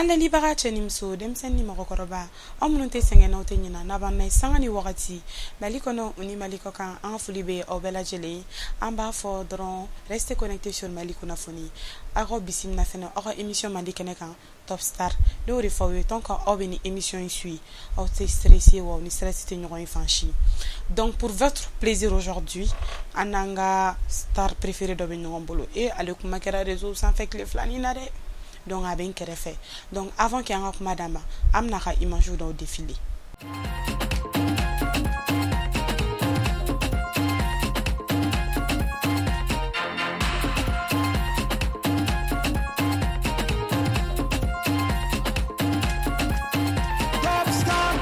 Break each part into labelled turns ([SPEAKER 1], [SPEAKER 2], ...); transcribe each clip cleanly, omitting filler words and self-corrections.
[SPEAKER 1] An lamɛnbaga cɛ ni muso, denmisɛnnin ni mɔgɔkɔrɔba, aw minnu tɛ sɛgɛn, n'aw tɛ ɲina, n'a b'an na sanga ni wagati, Mali kɔnɔ ni Mali kɔ kan, an ka foli bɛ aw bɛɛ lajɛlen. An b'a fɔ dɔrɔn, restez connectés sur Mali Kunnafoni. Aw ka bisimila fana aw ka émission mandi kɛnɛ kan, Top Star. Ne y'o de fɔ aw ye, tant que aw bɛ ni émission in suit, aw tɛ stressé wa ni stress tɛ ɲɔgɔn ye fan si. Donc pour votre plaisir, aujourd'hui, an n'an ka star préféré dɔ bɛ ɲɔgɔn bolo. E ale kuma kɛra réseau sanfɛ tile filanin na dɛ. Donc a bɛ n kɛrɛfɛ. Donc avant que an ka kuma d'a ma, an bɛna ka image dɔw défiler.
[SPEAKER 2] Top Star.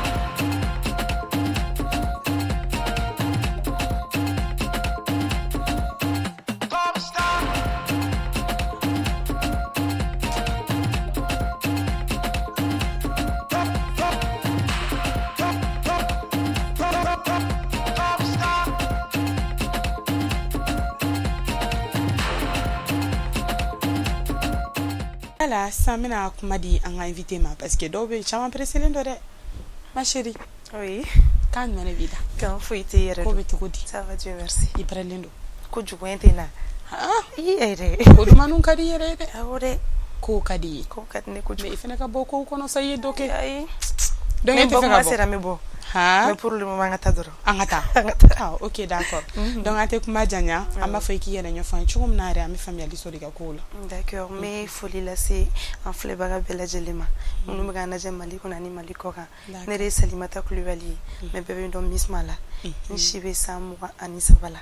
[SPEAKER 2] Top Star. Top, top, top, top, top, top, top Star.
[SPEAKER 1] Voilà, sisan n bɛna kuma di an ka invité ma, parce que dɔw bɛ yen, caman pressé don dɛ. Ma chérie.
[SPEAKER 3] Oui.
[SPEAKER 1] Kan jumɛn de b'i da?
[SPEAKER 3] Kan foyi tɛ yɛrɛ.
[SPEAKER 1] Ko bɛ cogo di?
[SPEAKER 3] Ça va, Dieu merci.
[SPEAKER 1] I pɛrɛlen don?
[SPEAKER 3] Kojugu tɛ na.
[SPEAKER 1] Ah.
[SPEAKER 3] I yɛrɛ.
[SPEAKER 1] Ko dumanniw ka di i yɛrɛ ye dɛ.
[SPEAKER 3] Awɔ dɛ.
[SPEAKER 1] Kow ka di i ye.
[SPEAKER 3] Ko ka di ne kojugu.
[SPEAKER 1] Mais i fana ka bɔ kow kɔnɔ sa, i ye dɔ kɛ.
[SPEAKER 3] Ayi.
[SPEAKER 1] Donc e
[SPEAKER 3] Ni
[SPEAKER 1] tɛ fɛ
[SPEAKER 3] bɔ
[SPEAKER 1] ka
[SPEAKER 3] kuma
[SPEAKER 1] bɔ.
[SPEAKER 3] sera, n bɛ bɔ.
[SPEAKER 1] Han.
[SPEAKER 3] Mais pour le moment, an ka taa dɔrɔn.
[SPEAKER 1] An ka taa.
[SPEAKER 3] An ka taa.
[SPEAKER 1] Ah, ok, d'accord. Donc an tɛ kuma janya, an b'a fɔ i k'i yɛrɛ ɲɛfɔ an ye cogo min na yɛrɛ, an bɛ faamuyali sɔrɔ i ka kow la.
[SPEAKER 3] D'accord, n bɛ foli lase an filɛbaga bɛɛ lajɛlen ma, minnu bɛ k'an lajɛ Mali kɔnɔ ani Mali kɔ kan. Ne de ye Salimata Kulibali ye, mais bɛɛ bɛ n dɔn Miss Ma la. N si bɛ san 23 la.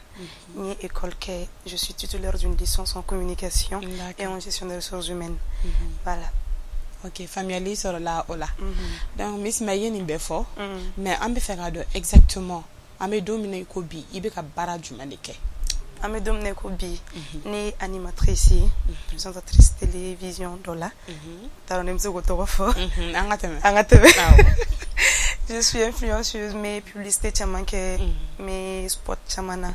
[SPEAKER 3] N ye école kɛ, je suis titulaire d'une licence en communication et en gestion des ressources humaines. Voilà.
[SPEAKER 1] Ok, faamuyali sɔrɔla o la. Donc Miss Ma, i ye nin bɛɛ fɔ, mais an bɛ fɛ k'a dɔn exactement, an bɛ don min na i ko bi, i bɛ ka baara jumɛn de kɛ?
[SPEAKER 3] An bɛ don min na i ko bi, ne ye animatrice ye, présentatrice télévision dɔ la. T'a dɔn ne bɛ se k'o tɔgɔ fɔ.
[SPEAKER 1] An ka tɛmɛ.
[SPEAKER 3] An ka tɛmɛ.
[SPEAKER 1] Awɔ.
[SPEAKER 3] Je suis influenceuse, n bɛ publicité caman kɛ, n bɛ spot caman na.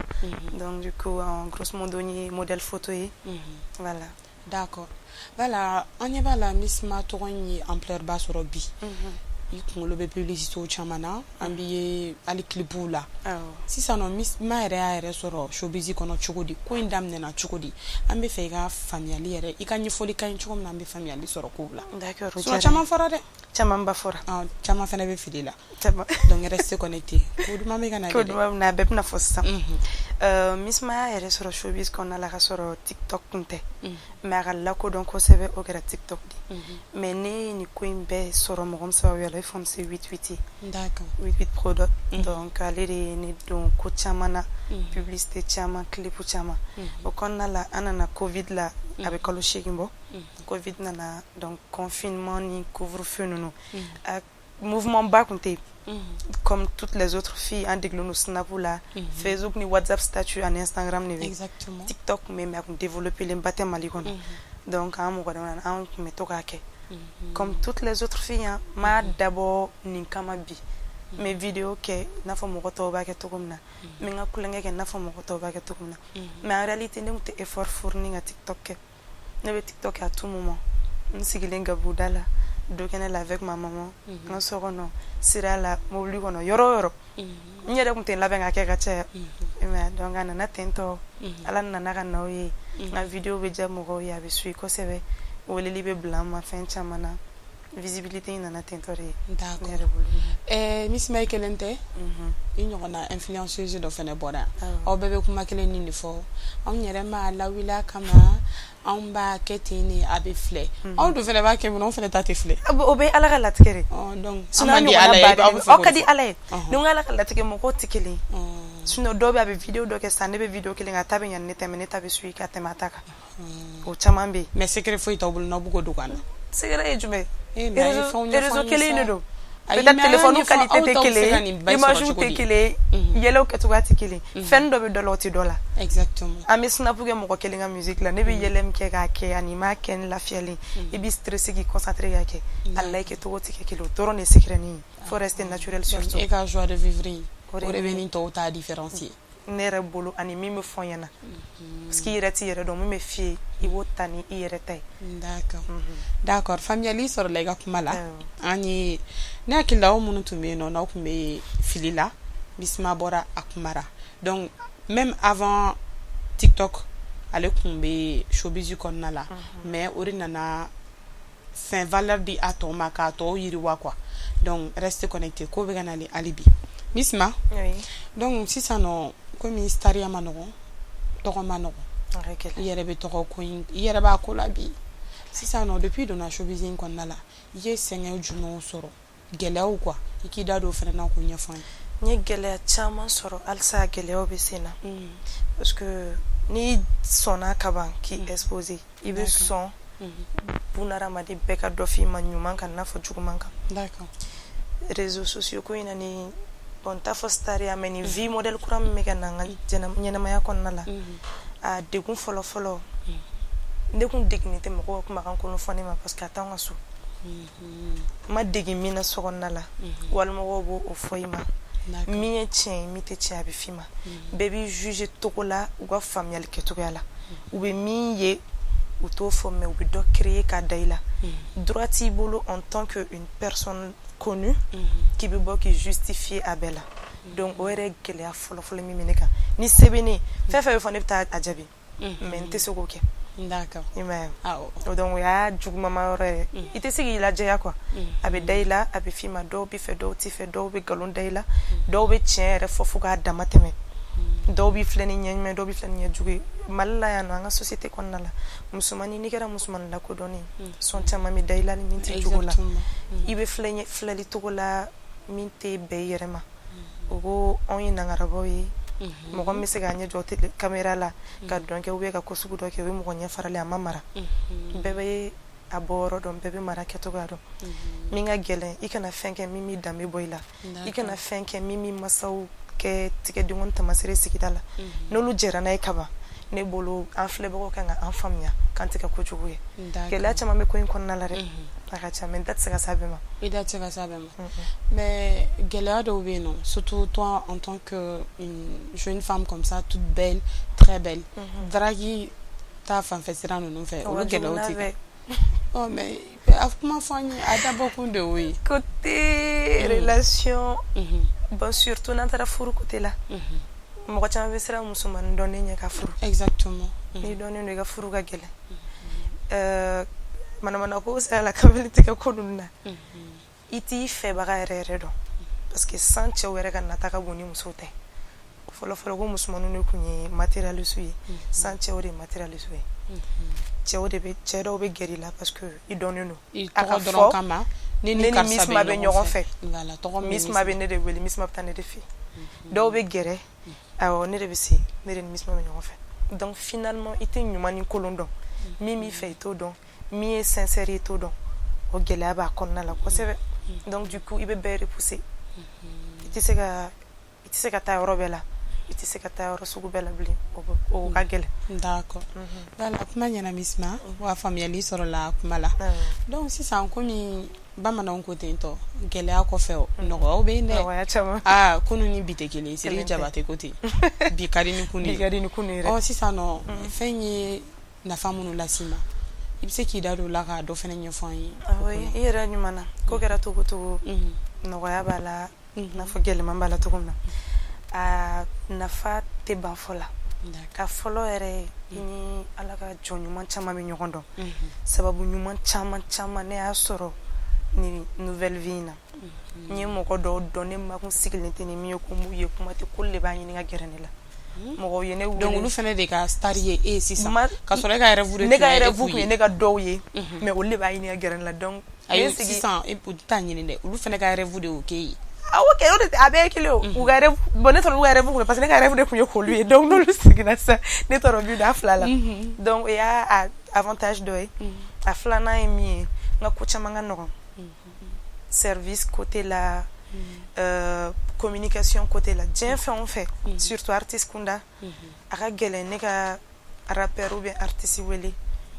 [SPEAKER 3] Donc du coup, en grosso modo, n ye modèle photo ye. Voilà.
[SPEAKER 1] D'accord. Voilà, an ɲɛ b'a la, Miss Ma tɔgɔ in ye ampleur ba sɔrɔ bi. I kunkolo bɛ publicité caman na, an b'i ye hali clipw la.
[SPEAKER 3] Awɔ.
[SPEAKER 1] Sisan nɔ, Miss Ma yɛrɛ y'a yɛrɛ sɔrɔ showbiz kɔnɔ cogo di? Ko in daminɛna cogo di? An bɛ fɛ i ka faamuyali yɛrɛ, i ka ɲɛfɔli ka ɲi cogo min na, an bɛ faamuyali sɔrɔ kow la.
[SPEAKER 3] D'accord, o
[SPEAKER 1] Sinon
[SPEAKER 3] diyara n ye.
[SPEAKER 1] caman fɔra dɛ.
[SPEAKER 3] Caman ba fɔra.
[SPEAKER 1] Ah, caman fana bɛ fili la.
[SPEAKER 3] Caman.
[SPEAKER 1] Donc restez connectés. Ko duman bɛ ka na
[SPEAKER 3] Ko
[SPEAKER 1] dɛ.
[SPEAKER 3] duman bɛ na, a bɛɛ bɛna fɔ sisan. Miss Ma y'a yɛrɛ sɔrɔ showbiz kɔnɔna la ka sɔrɔ TikTok kun tɛ. Mais a ka lakodɔn kosɛbɛ, o kɛra TikTok de. Mais ne ye nin ko in bɛɛ sɔrɔ mɔgɔ min sababuya la, o ye Fonse 88 ye. 88 Product. Donc ale de ye ne don ko caman na, publicité caman, clip caman. O kɔnɔna la, an nana Covid la, a bɛ kalo 8 bɔ. Covid nana, donc confinement ni couvre-feu ninnu. A mouvement ba kun tɛ yen. Comme toutes les autres filles, an degelen don Snap la, Facebook ni WhatsApp statut ani Instagram de bɛ yen. TikTok kun bɛ yen, mais a kun développé len ba tɛ Mali kɔnɔ. Donc an mɔgɔ dama an kun bɛ to k'a kɛ. Comme toutes les autres filles, hein, n m'a dabɔ nin kama bi. N bɛ vidéo kɛ i n'a fɔ mɔgɔ tɔw b'a kɛ cogo min na. N bɛ n ka kulonkɛ kɛ i n'a fɔ mɔgɔ tɔw b'a kɛ cogo min na. Mais en réalité, ne kun tɛ effort fourni ka TikTok kɛ. Ne bɛ TikTok kɛ à tout moment. N sigilen gabuguda la, dukɛnɛ la avec ma maman, n ka so kɔnɔ, sira la, mobili kɔnɔ, yɔrɔ o yɔrɔ. N yɛrɛ kun tɛ n labɛn ka kɛ ka caya. Mais donc a nana ten tɔ, Ala nana ka n'aw ye. N ka vidéo bɛ diya mɔgɔw ye, a bɛ suit kosɛbɛ. Weleli bɛ bila n ma fɛn caman na. Visibilité in nana ten tɔ de ne yɛrɛ bolo.
[SPEAKER 1] Miss Ma, i kelen tɛ. I ɲɔgɔnna influenceuse dɔ fana bɔra yan. Aw bɛɛ bɛ kuma kelen nin de fɔ. Anw yɛrɛ m'a lawuli a kama, anw b'a kɛ ten de, a bɛ filɛ. Aw dun fana b'a kɛ mun na, anw fana ta tɛ filɛ?
[SPEAKER 3] O bɛ Ala ka latigɛ de.
[SPEAKER 1] Donc an
[SPEAKER 3] Sinon
[SPEAKER 1] man di Ala ye, aw bɛ fɛ
[SPEAKER 3] aw
[SPEAKER 1] k'o
[SPEAKER 3] ka
[SPEAKER 1] de
[SPEAKER 3] di
[SPEAKER 1] fɔ.
[SPEAKER 3] Ala ye. Ni n ko Ala ka latigɛ, mɔgɔw tɛ kelen ye. Sinon dɔw bɛ, a bɛ vidéo dɔ kɛ sisan, ne bɛ vidéo kelen kɛ, a ta bɛ ɲa ni ne ta ye, mais ne ta bɛ suit ka tɛmɛ a ta kan. O caman bɛ yen.
[SPEAKER 1] Mais secret foyi t'aw bolo n'aw bɛ k'o dogo an na?
[SPEAKER 3] Secret ye jumɛn
[SPEAKER 1] Eh,
[SPEAKER 3] ye?
[SPEAKER 1] mais a ye fɛnw ɲɛfɔ
[SPEAKER 3] Réseau
[SPEAKER 1] an ye
[SPEAKER 3] kelen
[SPEAKER 1] sa.
[SPEAKER 3] de don.
[SPEAKER 1] Ayi,
[SPEAKER 3] Peut-être
[SPEAKER 1] mais a y'a
[SPEAKER 3] téléphone
[SPEAKER 1] ɲɛfɔ,
[SPEAKER 3] qualité
[SPEAKER 1] aw
[SPEAKER 3] tɛ
[SPEAKER 1] taw bɛ se ka
[SPEAKER 3] kelen
[SPEAKER 1] nin
[SPEAKER 3] ye,
[SPEAKER 1] bɛɛ sɔrɔ
[SPEAKER 3] image
[SPEAKER 1] cogo
[SPEAKER 3] tɛ
[SPEAKER 1] di?
[SPEAKER 3] kelen ye, yɛlɛw kɛcogoya tɛ kelen ye. Fɛn dɔ bɛ dɔ la, o tɛ dɔ la. An bɛ snap kɛ mɔgɔ kelen ka musique la, ne bɛ yɛlɛ min kɛ k'a kɛ, ani m'a kɛ ni lafiyalen, i b'i stressé k'i concentré k'a kɛ, a like cogo tɛ kɛ kelen. O dɔrɔn de ye secret nin ye. Faut rester naturel
[SPEAKER 1] Donc
[SPEAKER 3] surtout.
[SPEAKER 1] e ka joie de vivre in,
[SPEAKER 3] O de
[SPEAKER 1] o de bɛ
[SPEAKER 3] ye.
[SPEAKER 1] nin tɔw ta différencier.
[SPEAKER 3] Ne yɛrɛ bolo ani min bɛ fɔ n ɲɛna, parce que i yɛrɛ t'i yɛrɛ dɔn, min bɛ f'i ye, i b'o ta ni i yɛrɛ ta ye.
[SPEAKER 1] D'accord, faamuyali sɔrɔla i ka kuma la. An ye ne hakili la, aw minnu tun bɛ yen nɔ, n'aw tun bɛ fili la, Misma bɔra a kumara. Donc même avant TikTok, ale tun bɛ showbiz kɔnɔna la, mais o de nana fɛn valeur di a tɔ ma k'a tɔw yiriwa quoi. Donc reste connecté, ko bɛ ka nalen hali bi, Misma.
[SPEAKER 3] Oui.
[SPEAKER 1] Donc sisan nɔ, komi stariya ma nɔgɔn, tɔgɔ ma nɔgɔn, i yɛrɛ bɛ tɔgɔ ko in, i yɛrɛ b'a ko la bi. Sisan nɔ, depuis i donna showbiz in kɔnɔna la, i ye sɛgɛn jumɛnw sɔrɔ, gɛlɛyaw quoi? I k'i da don o fana na k'o ɲɛfɔ an ye.
[SPEAKER 3] N ye gɛlɛya caman sɔrɔ, halisa gɛlɛyaw bɛ sen na, parce que n'i sɔnna ka ban k'i exposer, i bɛ sɔn bunahadamaden bɛɛ ka dɔ f'i ma, ɲuman kan n'a fɔ juguman kan. Réseaux sociaux ko in na ni, bon, n t'a fɔ stariya, mais ni vie modèle kura min bɛ ka na an ka ɲɛnamaya kɔnɔna la, a degun fɔlɔ fɔlɔ, ne kun degunnen tɛ mɔgɔw ka kumakan kolon fɔ ne ma, parce que a t'anw ka so. N ma degi min na so kɔnɔna la, walimɔgɔw b'o o fɔ i ma. Min ye tiɲɛ ye, min tɛ tiɲɛ, a bɛ f'i ma. Bɛɛ b'i juger togo la, u ka faamuyali kɛcogoya la. U bɛ min ye, u t'o fɔ, mais u bɛ dɔ créer k'a da i la. Droit t'i bolo en tant que une personne connue k'i bɛ bɔ k'i justifier a bɛɛ la. Donc o yɛrɛ ye gɛlɛya fɔlɔ fɔlɔ min bɛ ne kan. Ni se bɛ ne ye, fɛn fɛn bɛ fɔ, ne bɛ taa a jaabi, mais n tɛ se k'o kɛ. I m'a ye? Donc o y'a jugumama yɔrɔ yɛrɛ. I tɛ se k'i lajɛya quoi. A bɛ da i la, a bɛ f'i ma, dɔw b'i fɛ, dɔw t'i fɛ, dɔw bɛ nkalon da i la, dɔw bɛ tiɲɛ yɛrɛ fɔ fo k'a dama tɛmɛ, dɔw b'i filɛ ni ɲɛ ɲuman ye, dɔw b'i filɛ ni ɲɛ jugu ye. Mali la yan nɔ, an ka société kɔnɔna la, musomanin, n'i kɛra musomanin lakodɔnnen, sɔn caman bɛ da i la ni min t'i cogo la. I bɛ filɛ filɛli cogo la min tɛ bɛn i yɛrɛ ma. O ko anw ye nangarabaw ye, mɔgɔ min bɛ se k'a ɲɛ jɔ caméra la ka dɔn kɛ ou bien ka ko sugu dɔ kɛ, o ye mɔgɔ ɲɛ faralen, a ma mara. Bɛɛ bɛ a bɔ yɔrɔ dɔn, bɛɛ bɛ mara kɛcogoya dɔn. Min ka gɛlɛn, i kana fɛn kɛ min b'i danbe bɔ i la, i kana fɛn kɛ min b'i masaw kɛ tigɛdenw tamasere sigida la. N'olu jɛra n'a ye kaban, ne bolo, an filɛbagaw kan ka an faamuya k'an tɛ ka kojugu ye. Gɛlɛya caman bɛ ko in kɔnɔna la dɛ, a ka ca, mais n da tɛ se ka s'a bɛɛ ma.
[SPEAKER 1] I da tɛ se ka s'a bɛɛ ma, mais gɛlɛya dɔw bɛ yen nɔ, surtout toi en tant que une jeune femme comme ça, toute belle, très belle, drague ta fanfɛ sira ninnu fɛ, olu gɛlɛyaw tɛ kɛ? Ɔ, mais a kuma fɔ an ye, a dabɔkun de y'o ye.
[SPEAKER 3] Côté relation, bon, surtout n'an taara furu côté la, mɔgɔ caman bɛ siran musomanin dɔnnen ɲɛ ka furu. N'i dɔnnen don, i ka furu ka gɛlɛn. Manamana ko sira la, kamalen tigɛ ko ninnu na, i t'i fɛbaga yɛrɛ yɛrɛ dɔn, parce que san cɛw yɛrɛ ka nata ka bon ni musow tɛ. Fɔlɔ fɔlɔ, ko musomaninw de tun ye matérialiste ye, san cɛw de ye matérialiste ye. Cɛw de bɛ, cɛ dɔw bɛ gɛrɛ i la parce que i dɔnnen don.
[SPEAKER 1] I tɔgɔ dɔrɔn kama.
[SPEAKER 3] Ne ni Misma bɛ ɲɔgɔn fɛ, Misma bɛ ne de wele, Misma bɛ taa ne de fɛ. Dɔw bɛ gɛrɛ, awɔ, ne de bɛ se, ne de ni Misma bɛ ɲɔgɔn fɛ. Donc finalement, i tɛ ɲuman ni kolon dɔn. Min b'i fɛ, i t'o dɔn. Min ye sincère, i t'o dɔn. O gɛlɛya b'a kɔnɔna la kosɛbɛ. Donc du coup, i bɛ bɛɛ repousser. I tɛ se ka taa yɔrɔ bɛɛ la, i tɛ se ka taa yɔrɔ sugu bɛɛ la bilen, o ka gɛlɛn.
[SPEAKER 1] D'accord, voilà, kuma ɲɛna Misma, wa faamuyali sɔrɔla kuma la. Donc sisan, komi bamananw ko ten tɔ, gɛlɛya kɔfɛ nɔgɔyaw bɛ yen dɛ.
[SPEAKER 3] Nɔgɔya caman.
[SPEAKER 1] Aa, kunun ni bi tɛ kelen ye, Sidiki Jabate ko ten, bi ka di ni kunun ye.
[SPEAKER 3] Bi ka di ni kunun ye.
[SPEAKER 1] Ɔ, sisan nɔ, fɛn ye nafa minnu las'i ma, i bɛ se k'i da don o la k'a dɔ fana ɲɛfɔ an ye?
[SPEAKER 3] Awɔ, i yɛrɛ ɲuman na, ko kɛra togo togo, nɔgɔya b'a la, n'a fɔ gɛlɛman b'a la cogo min na. A nafa tɛ ban fɔ la. A fɔlɔ yɛrɛ, i ni Ala ka jɔn ɲuman caman bɛ ɲɔgɔn dɔn, sababu ɲuman caman caman ne y'a sɔrɔ ni nouvelle vie in na. N ye mɔgɔ dɔw dɔn, ne makun sigilen tɛ ni min ye, ko m'u ye, kuma tɛ k'olu de b'a ɲini ka gɛrɛ ne la. Mɔgɔw ye ne wele.
[SPEAKER 1] Donc olu fana de ka star ye e ye sisan, ka sɔrɔ e ka rêve de
[SPEAKER 3] ne ka rêve tun ye ne ka dɔw ye, mais olu de b'a ɲini ka gɛrɛ ne la. Donc
[SPEAKER 1] ayi, sisan u t'a ɲini dɛ, olu fana ka rêve de y'o k'e ye.
[SPEAKER 3] Awɔ kɛ, o de a bɛɛ ye kelen o. U ka rêve, bon, ne t'a dɔn olu ka rêve kun ye, parce que ne ka rêve de tun ye k'olu ye. Donc n'olu sigira sisan, ne t'a dɔn min don a fila la. Donc o y'a avantage dɔ ye. A filanan ye min ye, n ka ko caman ka nɔgɔn service côté la, communication côté la, diɲɛ fɛn o fɛn, surtout artiste kunda, a ka gɛlɛn ne ka rappeur ou bien artiste wele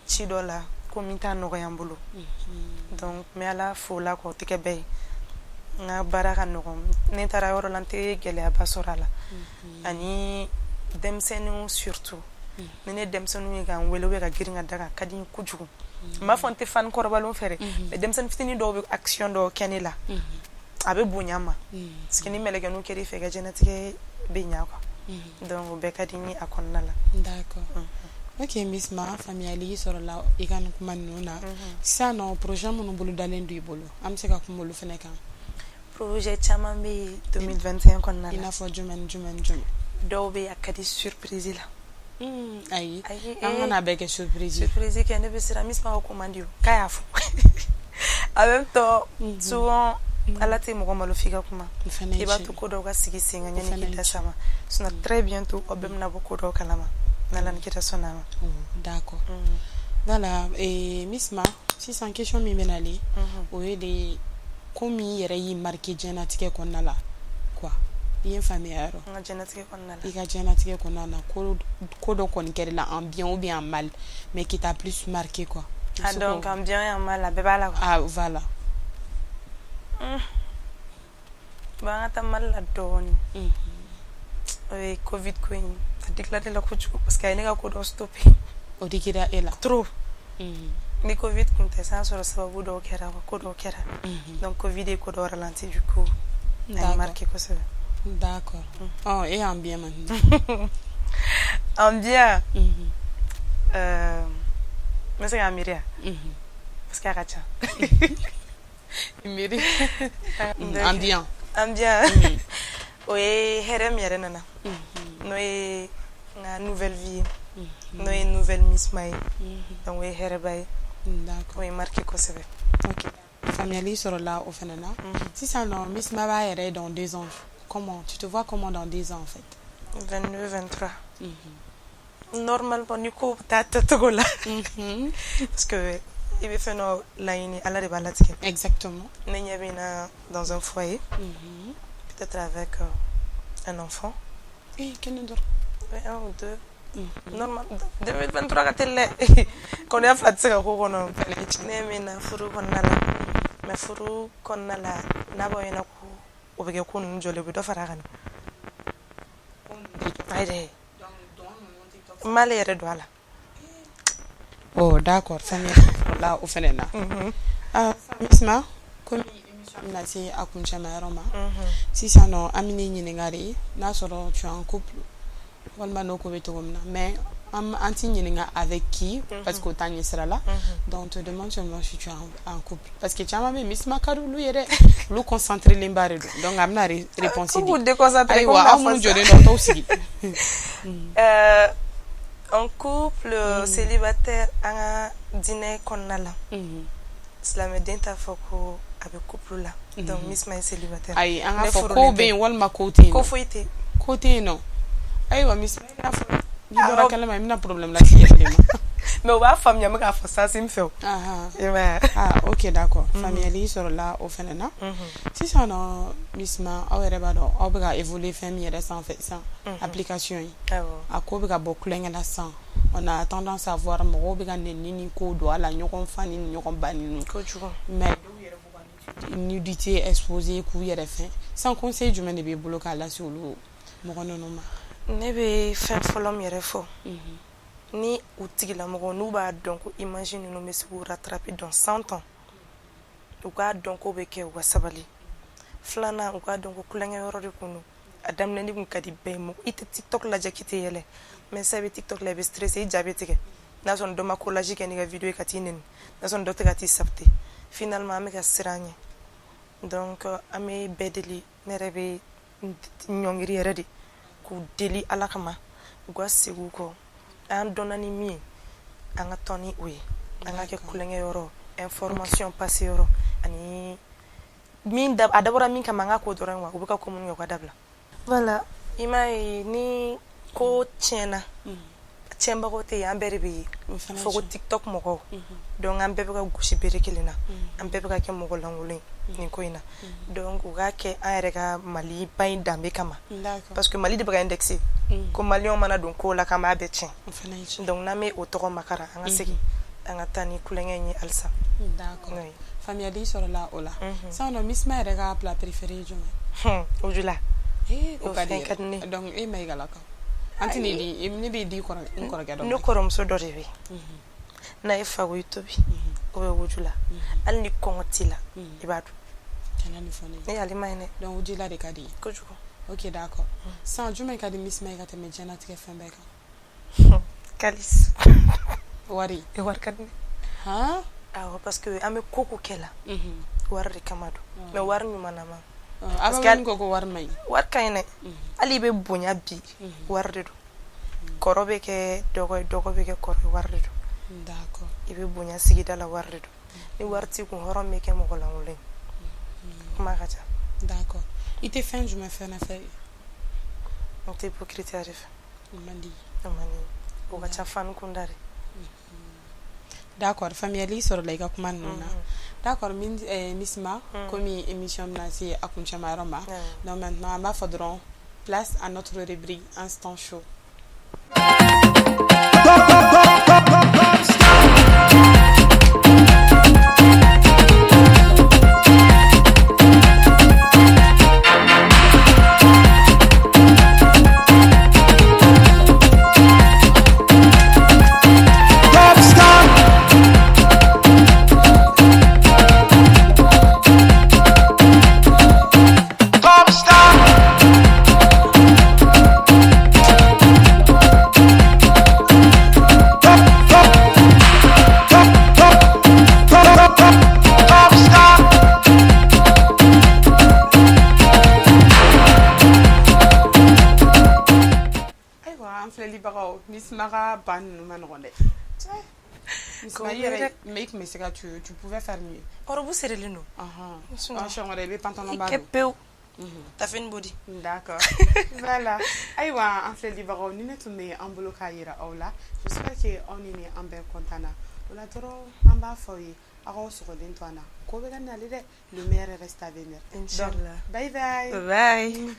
[SPEAKER 3] ci dɔ la ko min t'a nɔgɔya n bolo. Donc n bɛ Ala fo o la quoi, o tɛ kɛ bɛɛ ye. N ka baara ka nɔgɔn, ne taara yɔrɔ la, n tɛ gɛlɛyaba sɔrɔ a la. Ani denmisɛnninw surtout, ni ne denmisɛnninw ye ka n wele ou ka girin ka da kan, ka di n ye kojugu. N b'a fɔ n tɛ fan kɔrɔbalenw fɛ dɛ, mais denmisɛnnin fitinin dɔw bɛ action dɔw kɛ ne la, a bɛ bonya n ma, parce que ni mɛlɛkɛninw kɛr'i fɛ, i ka diɲɛlatigɛ bɛ ɲa quoi. Donc o bɛɛ ka di n ye a kɔnɔna la.
[SPEAKER 1] D'accord, ok Misma, faamuyali sɔrɔla i ka nin kuma ninnu na. Sisan nɔ, projet minnu bolodalen don i bolo, an bɛ se ka kuma olu fana kan?
[SPEAKER 3] Projet caman bɛ yen 2021 kɔnɔna la.
[SPEAKER 1] I n'a fɔ jumɛn ni jumɛn ni jumɛn?
[SPEAKER 3] Dɔw bɛ yen, a ka di surprise la.
[SPEAKER 1] Ayi, an kana bɛɛ kɛ surprise.
[SPEAKER 3] Surprise kɛ, ne bɛ siran. Misma ko ko man di o, k'a y'a fɔ. En même temps, souvent Ala tɛ mɔgɔ malo f'i ka kuma. I b'a to ko dɔw ka sigi sen kan yanni k'i da s'a ma. Sinon très bientôt aw bɛɛ bɛna bɔ ko dɔw kalama, n'Ala ni kira sɔnna a ma.
[SPEAKER 1] D'accord, voilà Misma, sisan question min bɛ nalen, o ye de ko min yɛrɛ y'i marqué diɲɛlatigɛ kɔnɔna la quoi. I ye n faamuya yɔrɔ?
[SPEAKER 3] N ka diɲɛlatigɛ kɔnɔna la.
[SPEAKER 1] I ka diɲɛlatigɛ kɔnɔna na, ko dɔ kɔni kɛra la, en bien ou bien en mal, mais qui t'a plus marqué quoi.
[SPEAKER 3] Ah, donc en bien et en mal, a bɛɛ b'a la quoi.
[SPEAKER 1] Ah voilà.
[SPEAKER 3] Bon, an ka taa mal la dɔɔni. O ye Covid ko in, a déclaré la kojugu parce que a ye ne ka ko dɔ stoppé.
[SPEAKER 1] O digira e la?
[SPEAKER 3] Trop. Ni Covid tun tɛ, san sɔrɔ sababu dɔw kɛra, ko dɔw kɛra. Donc Covid ye ko dɔw ralenti, du coup a ye marqué kosɛbɛ.
[SPEAKER 1] D'accord. Oh, et en bien maintenant?
[SPEAKER 3] En bien, n bɛ se k'a miiri yan parce que a ka ca.
[SPEAKER 1] Miiri en bien.
[SPEAKER 3] En bien, o ye hɛrɛ min yɛrɛ nana, n'o ye n ka nouvelle vie ye, n'o ye nouvelle Misma ye. Donc o ye hɛrɛba ye. O ye marqué kosɛbɛ.
[SPEAKER 1] Ok, faamuyali sɔrɔla o fana na. Sisan nɔ, Misma b'a yɛrɛ dans 2 ans, comment tu te vois, comment dans 2 ans en fait?
[SPEAKER 3] 22, 23 normalement, ni ko taa tacogo la, parce que i bɛ fɛn dɔ laɲini, Ala de b'a latigɛ. Ne ɲɛ bɛ na dans un foyer, peut-être avec un enfant.
[SPEAKER 1] Eh, kelen dɔrɔn?
[SPEAKER 3] Ouais, un ou deux. Normal, 2023 ka teli dɛ, kɔnɔya fila tɛ se ka k'o kɔnɔ. Ne bɛ na furu kɔnɔna la, mais furu kɔnɔna la, n'a b'aw ɲɛna ko o bɛ kɛ ko ninnu jɔlen, u bɛ dɔ fara a kan. Ayi dɛ, n m'ale yɛrɛ don a la.
[SPEAKER 1] Oh d'accord, faamuyali sɔrɔla o fana na. Ah Misma, komi émission bɛna se a kuncɛma yɔrɔ ma sisan nɔ, an bɛn'i ɲininka de n'a sɔrɔ tu es en couple walima n'o ko bɛ cogo min na. Mais an t'i ɲininka avec qui, parce que o t'an ɲɛ sira la. Donc on te demande seulement si tu es en couple, parce que caman bɛ yen, Misma ka di olu ye dɛ, olu concentré len ba de don. Donc a bɛna réponse di.
[SPEAKER 3] K'u déconcentré.
[SPEAKER 1] Ayiwa, aw minnu jɔlen don, aw t'aw sigi.
[SPEAKER 3] En couple, célibataire, an ka diinɛ kɔnɔna la, silamɛden t'a fɔ ko a bɛ couple la. Donc Misma ye célibataire.
[SPEAKER 1] Ayi, an ka fɔ ko bɛ yen walima ko tɛ yen?
[SPEAKER 3] Ko foyi tɛ.
[SPEAKER 1] Ko tɛ yen nɔ. Ayiwa Misma, i y'a fɔ, n'i bɔra kɛnɛma, i bɛna problème lase i yɛrɛ de ma.
[SPEAKER 3] Mais u b'a faamuya, n bɛ k'a fɔ sens min fɛ o. I m'a ye?
[SPEAKER 1] Ah ok, d'accord, faamuyali sɔrɔla o fana na. Sisan nɔ Misma, aw yɛrɛ b'a dɔn aw bɛ ka évoluer fɛn min yɛrɛ sanfɛ sisan, application ye, a ko bɛ ka bɔ kulonkɛ la sisan. On a tendance à voir mɔgɔw bɛ ka nɛni ni kow don a la, ɲɔgɔn fa ni ɲɔgɔn ba ninnu.
[SPEAKER 3] Kojugu.
[SPEAKER 1] Mais dɔw yɛrɛ b'u ka nudité exposée k'u yɛrɛ fɛn. Sisan, conseil jumɛn de b'i bolo k'a lase olu mɔgɔ ninnu ma?
[SPEAKER 3] Ne bɛ fɛn fɔlɔ min yɛrɛ fɔ, ni u tigilamɔgɔ n'u b'a dɔn ko image ninnu bɛ se k'u rattraper dans 100 ans, u k'a dɔn ko bɛ kɛ, u ka sabali. Filanan, u k'a dɔn ko kulonkɛ yɔrɔ de kun don. A daminɛni kun ka di bɛɛ ye, mɔgɔ i tɛ TikTok lajɛ k'i tɛ yɛlɛ, mais sisan i bɛ TikTok la, i bɛ stressé, i ja bɛ tigɛ n'a sɔrɔ dɔ ma collage kɛ n'i ka vidéo ye ka t'i nɛni, n'a sɔrɔ dɔ tɛ ka t'i saboter. Finalement an bɛ ka siran ɲɛ. Donc an bɛ bɛɛ deli, ne yɛrɛ bɛ ɲɔngiri yɛrɛ de k'u deli Ala kama, u ka segin u kɔ. An dɔnna ni min ye, an ka tɔn ni o ye, an ka kɛ kulonkɛ yɔrɔ, information passe yɔrɔ, ani min a dabɔra min kama, an ka k'o dɔrɔn quoi. U bɛ ka ko minnu kɛ, u ka dabila. Voilà, i m'a ye, ni ko tiɲɛna, tiɲɛbagaw tɛ yen, an bɛɛ de bɛ fɔ ko TikTok mɔgɔw. Donc an bɛɛ bɛ ka gosi bere kelen na, an bɛɛ bɛ ka kɛ mɔgɔ lankolon ye nin ko in na. Donc u k'a kɛ an yɛrɛ ka Mali ba in danbe kama, parce que Mali de bɛ ka indexé ko maliyɛnw mana don ko la k'an b'a bɛɛ tiɲɛ. Donc n'an bɛ o tɔgɔ makara, an ka segin an ka taa ni kulonkɛ in ye halisa.
[SPEAKER 1] D'accord, Faamuyali sɔrɔla o la. Sisan nɔ, Misma yɛrɛ ka plat préféré ye jumɛn?
[SPEAKER 3] Wujula.
[SPEAKER 1] Ee, o
[SPEAKER 3] O
[SPEAKER 1] ka di
[SPEAKER 3] fɛn ka di ne
[SPEAKER 1] yɛrɛ.
[SPEAKER 3] ye.
[SPEAKER 1] Donc e Mayigalakaw, an tɛ di, ne b'i di n kɔrɔkɛ dɔ
[SPEAKER 3] Ne
[SPEAKER 1] ma.
[SPEAKER 3] kɔrɔmuso dɔ de bɛ yen, n'a ye fagoyi tobi o bɛ wujula, hali ni kɔngɔ t'i la, i b'a dun.
[SPEAKER 1] Kana nin fɔ ne ye.
[SPEAKER 3] Ne y'ale ma ye dɛ.
[SPEAKER 1] Donc wujula de ka di ye.
[SPEAKER 3] Kojugu.
[SPEAKER 1] Ok, d'accord. Sisan, jumɛn ka di Misma ye ka tɛmɛ diɲɛlatigɛ fɛn bɛɛ kan?
[SPEAKER 3] Kalis.
[SPEAKER 1] Wari.
[SPEAKER 3] E, wari ka di ne.
[SPEAKER 1] Han?
[SPEAKER 3] Awɔ, parce que an bɛ ko ko kɛ la, wari de kama don, mais wari ɲumanama.
[SPEAKER 1] A b'a ko wari man ɲi.
[SPEAKER 3] Wari ka ɲi dɛ. Hali i bɛ bonya bi, wari de don. Kɔrɔ bɛ kɛ dɔgɔ ye, dɔgɔ bɛ kɛ kɔrɔ ye, wari de don.
[SPEAKER 1] D'accord.
[SPEAKER 3] I bɛ bonya sigida la, wari de don. Ni wari t'i kun, hɔrɔn bɛ kɛ mɔgɔ lankolon ye, kuma ka ca.
[SPEAKER 1] D'accord. I tɛ fɛn jumɛn fɛnɛ fɛ?
[SPEAKER 3] N tɛ hypocrite de fɛ.
[SPEAKER 1] O man di.
[SPEAKER 3] O man di, o ka ca fani kunda de.
[SPEAKER 1] D'accord, faamuyali sɔrɔla i ka kuma ninnu na. D'accord, Misma, komi émission bɛna se a kuncɛma yɔrɔ ma, donc maintenant an b'a fɔ dɔrɔn, place à notre rubrique Instant Show.
[SPEAKER 2] Popstar. Popstar. Pop, pop, pop, pop, pop, pop, popstar.
[SPEAKER 1] Ayiwa, an filɛlibagaw, Misma ka ba ninnu ma nɔgɔn dɛ. Misma, i yɛrɛ, mais i tun bɛ se ka, tu pouvais faire mieux.
[SPEAKER 3] Robe sirilen don.
[SPEAKER 1] Ɔhɔn, siɲɛ wɛrɛ i bɛ pantalon
[SPEAKER 3] I
[SPEAKER 1] ba
[SPEAKER 3] kɛ
[SPEAKER 1] don.
[SPEAKER 3] Pewu tafini bodi.
[SPEAKER 1] D'accord. Voilà. Ayiwa, an filɛlibagaw, ni ne tun bɛ an bolo k'a yira aw la, j'espère que aw ni an bɛɛ content na. O la dɔrɔn, an b'a fɔ aw ye, aw k'aw sɔgɔlen to an na. Ko bɛ ka nali dɛ. Le meilleur reste à venir.
[SPEAKER 3] Inchallah.
[SPEAKER 1] Donc, bye bye.
[SPEAKER 3] Bye.